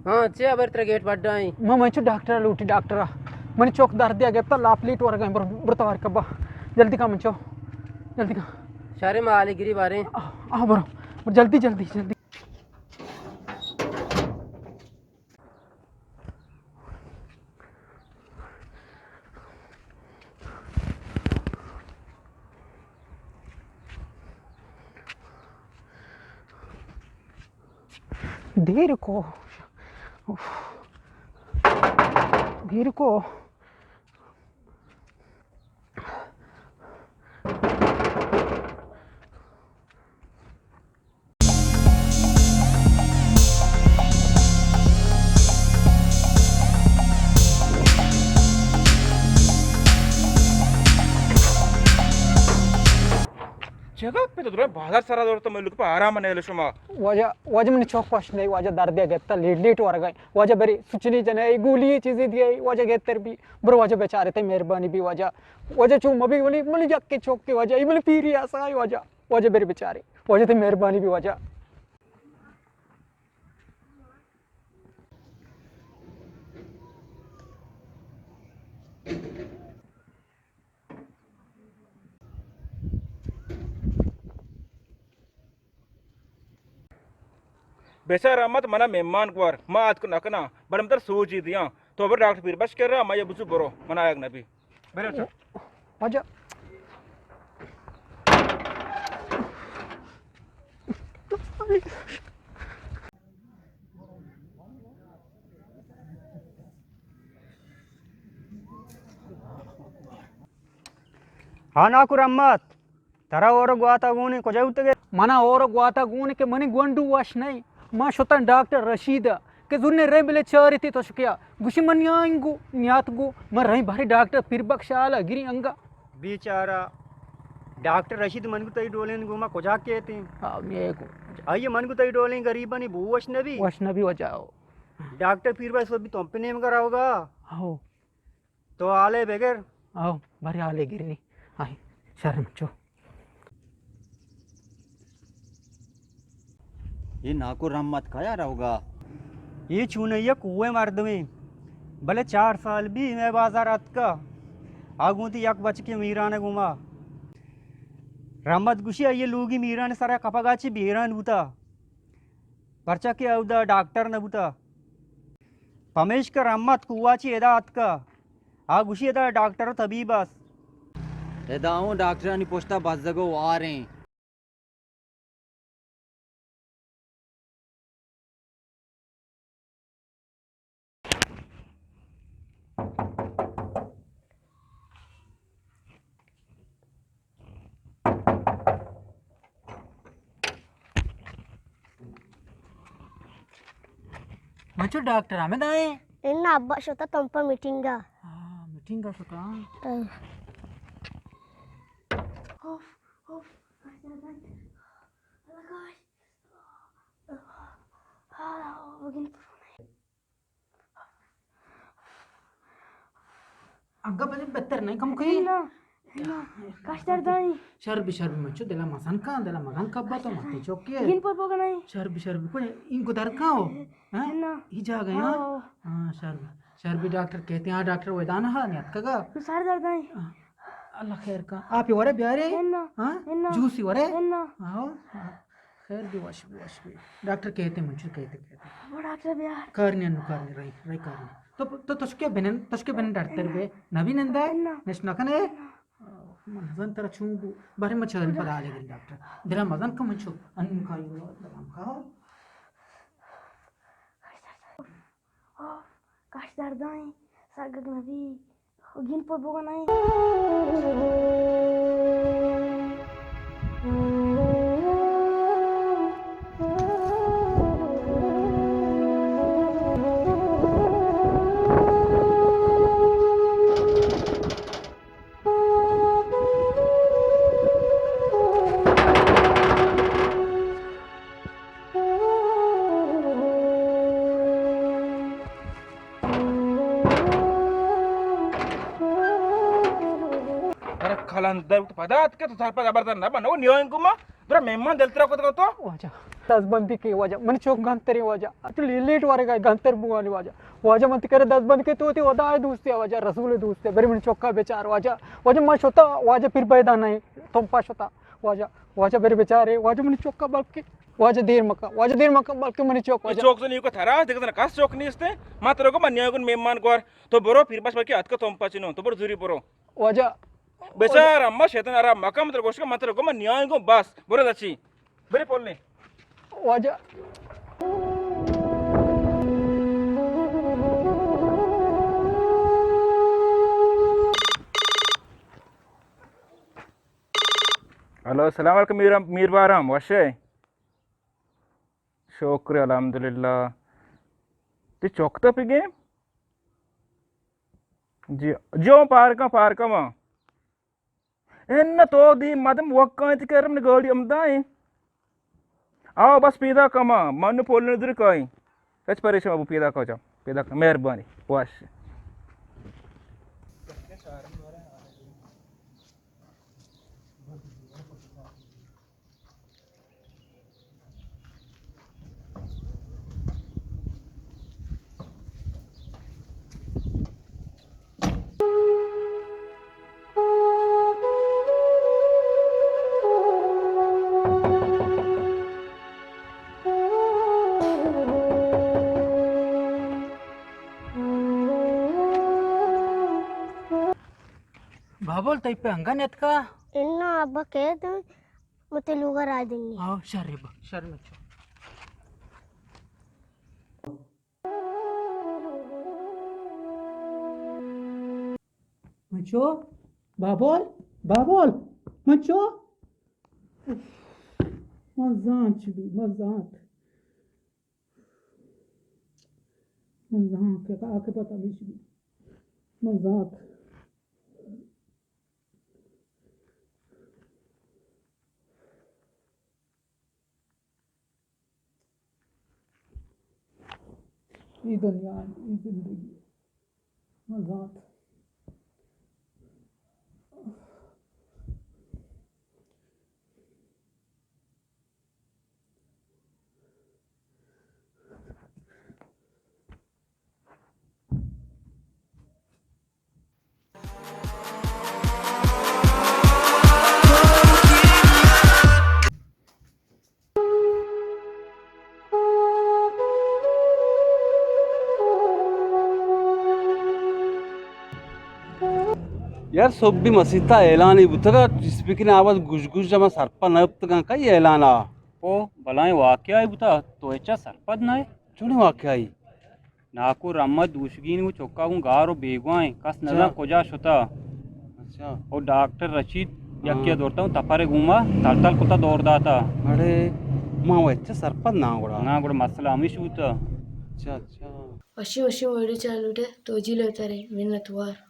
ہاں، چے ہبر ترا گیٹ بڈا ایں؟ ما منچو ڈاکٹر لوٹی، ڈاکٹر۔ منی چوک درد ءَ گپتا، لاپ لیٹ ورگا ایں، برو، برو توار کبا۔ جلدی کا منچو۔ جلدی کا۔ شریں ما حالے گری باریں۔ آ، آ، برو۔ برو جلدی، جلدی، جلدی۔ دیر کو۔ اف۔ دیر کو۔ چے گپ اِنت؟ تو درائیں بازار سرا دور تو ملک پہ آرام نیل شما۔ واجہ، واجہ منی چوک وش نہ ایں، واجہ درد ءَ گپتا، لیٹ لیٹ ورگا ایں۔ واجہ برے سچنی جنئے، گولی چیزے دیئے، واجہ گہتر بی۔ برو واجہ بچارے، تئی مہربانی بی واجہ۔ واجہ چو مبی، منی، منی یکیں چوکے واجہ، اے منی پیری آسائے واجہ۔ واجہ برے بچارے۔ واجہ تئی مہربانی بی واجہ۔ بچار رحمت، منا مہمان گوار، ما آتک نہ کناں، بلے من ترا سوجی دیاں۔ تو بر ڈاکٹر پیربخش کرا، ما یہ بزو برو، منا آیگ نبی۔ برو چا۔ واجہ۔ ہاں ناکو رحمت، ترا ہور گواتا گون ایں، کجا بوتگے؟ منا ہور گواتا گون ایں کہ منی گونڈو وش نہ ایں۔ ما شتاں ڈاکٹر رشید ءَ کہ زنے رئیں بلے چارتی تشکیا۔ گوشی من نیاں گو، نیات گو، من رئیں بارے ڈاکٹر پیربخش حالا گری انگا۔ بیچارہ ڈاکٹر رشید من گو تئی ڈولیں گوما کجا کیت ایں؟ ہاں، یہ گو۔ آئیے من گو تئی ڈولیں غریبانی بو وش نبی۔ وش نبی واجہ۔ ڈاکٹر پیربخش بی تمپی نیمگا روگا۔ ہو۔ تو حالے بگر۔ آؤ، بارے حالے گرنی۔ آئی، شر منچو۔ اے ناکو رحمت کیا روگا؟ اے چونئیا کوئے مردمے۔ بلے چار سال بی مئے بازار اتکا۔ آ گوں وتی یک بچکے میران گوما۔ رحمت گوشی آئی لوگی میران سرا کپگا چی بیران بوتا۔ پرچا کہ اودا ڈاکٹر نہ بوتا۔ پمیشکا رحمت کوہ چی ادا اتکا۔ آ گوشی ادا ڈاکٹر و طبیب است۔ ادا اوں ڈاکٹرانی پشتا بزگ و واریں۔ منچو ڈاکٹر حامد آئے؟ انا ابا شتا تمپا میٹنگا۔ ہاں، میٹنگا شتا۔ ہاں۔ اوف، اوف، اللہ کاش۔ ہاں، بگن۔ انگا بلے بہتر نہیں کم کئی۔ نہ، نہ، کاش دردائی۔ شر بی، شر بی منچو، دلا مزن کن، دلا مزن کبا تو ماتے چوکے۔ گن پر بوگنائی۔ شر بی، شر بی، کوئی ان کو درد کہاں ہو؟ ہاں؟ نہ۔ ہی جا گئے، ہاں؟ ہاں۔ ہاں، شر بی، شر بی ڈاکٹر کہتے ہیں، ہاں، ڈاکٹر ویدان ہاں، نیت کگا۔ سر دردائی۔ ہاں۔ اللہ خیر کا۔ آپ ہی ورے بیارے؟ نہ۔ ہاں؟ نہ۔ جوسی ورے؟ نہ۔ ہاں۔ خیر بی، وش بی، وش بی۔ ڈاکٹر کہتے منچو، کہتے، کہتے۔ وہ ڈاکٹر بیا۔ کار نہیں، انو کار نہیں، رہی، رہی کار نہیں۔ تو، تو تشکے بنن، تشکے بنن ڈاکٹر بے۔ نبی نندا؟ نہ۔ نش نہ کنے؟ نہ۔ من زن ترا چون بو، بارے ما چارن پدا لگن ڈاکٹر۔ دلا مزن کم منچو، انو کار دلم کا۔ اوف، کاش دردائیں، سگگ نبی، گین پر بوگنائیں۔ ارے کلان در تو پدا اتکے تو سرپد ابر در نہ بنا، وہ نیائیں گما، درا مہمان دلترا کت تو۔ واجہ، دزبندی کے واجہ، من چوک گنتریں واجہ، تو لیلیٹ وارے گئے گنتر بوانی واجہ۔ واجہ من تکرے دزبند کے تو تی ودا دوستی واجہ، رسول دوستی، بری من چوکا بیچار واجہ۔ واجہ من شتا، واجہ پھر بیدا نہیں، تم پا شتا۔ واجہ، واجہ بری بیچارے، واجہ من چوکا بلکہ، واجہ دیر مکا، واجہ دیر مکا بلکہ من چوک اے واجہ۔ چوک تو نیو کو تھرا، دیکھ کس چوک نیستے، ما ترو کو من نیائیں گن مہمان گوار، تو برو پھر بس بلکہ اتکا تم پا چنو، تو برو زوری برو۔ واجہ، بچار اما شیطان آرام مکن، من ترا گوشت کہ من ترا گو من نیائیں گو بس، برو دچی۔ برے پولنے۔ واجہ۔ ہلو، السلام علیکم میر، میر بارام، وشے؟ شکر الحمدللہ۔ تی چوک تو پگے؟ جی، جو پارکاں، پارکاں ما۔ ان تو دی مدم وکاں تی کرم گاڑی امدائیں۔ آو بس پیدا کما، من پول نظر کائیں۔ کچ پریشان ابو پیدا کچا، پیدا کما، مہربانی، واش۔ بابل، تئی پہ انگن اتکا؟ انا ابا کہت، متے لوگا راہ دنگی۔ آو، شر با، شر مچو۔ منچو، بابل، بابل، منچو۔ من زانت چی بی، من زانت۔ من زانت کہ آ کہ پتہ بیش بی۔ من زانت۔ اے دنیا، اے زندگی۔ من زانت۔ یار، صبح بی مسیتا اعلانے بوتگا، اسپیکرے آواز گوش گوش، ما سرپد نہ بوتگاں، کئی اعلانا؟ او بلائیں واقعہ بوتا، تو اچا سرپد نہ ئے؟ چونیں واقعہ؟ ناکو رحمت دوشگین گوں چکا گوں گار و بیگواہیں، کس نزان اچھا۔ کجا شتا۔ اچھا۔ او ڈاکٹر رشید ہاں۔ یکے دورتا ہوں تپر گوما تل تل کتا دور داتا۔ اڑے، ما وچ سرپد نہ گڑا۔ نہ گڑا مسئلہ ہمیش بوتا۔ اچھا، اچھا۔ وشی وشی ویڈیو چالو دے، تو جی لوٹرے، منت وار۔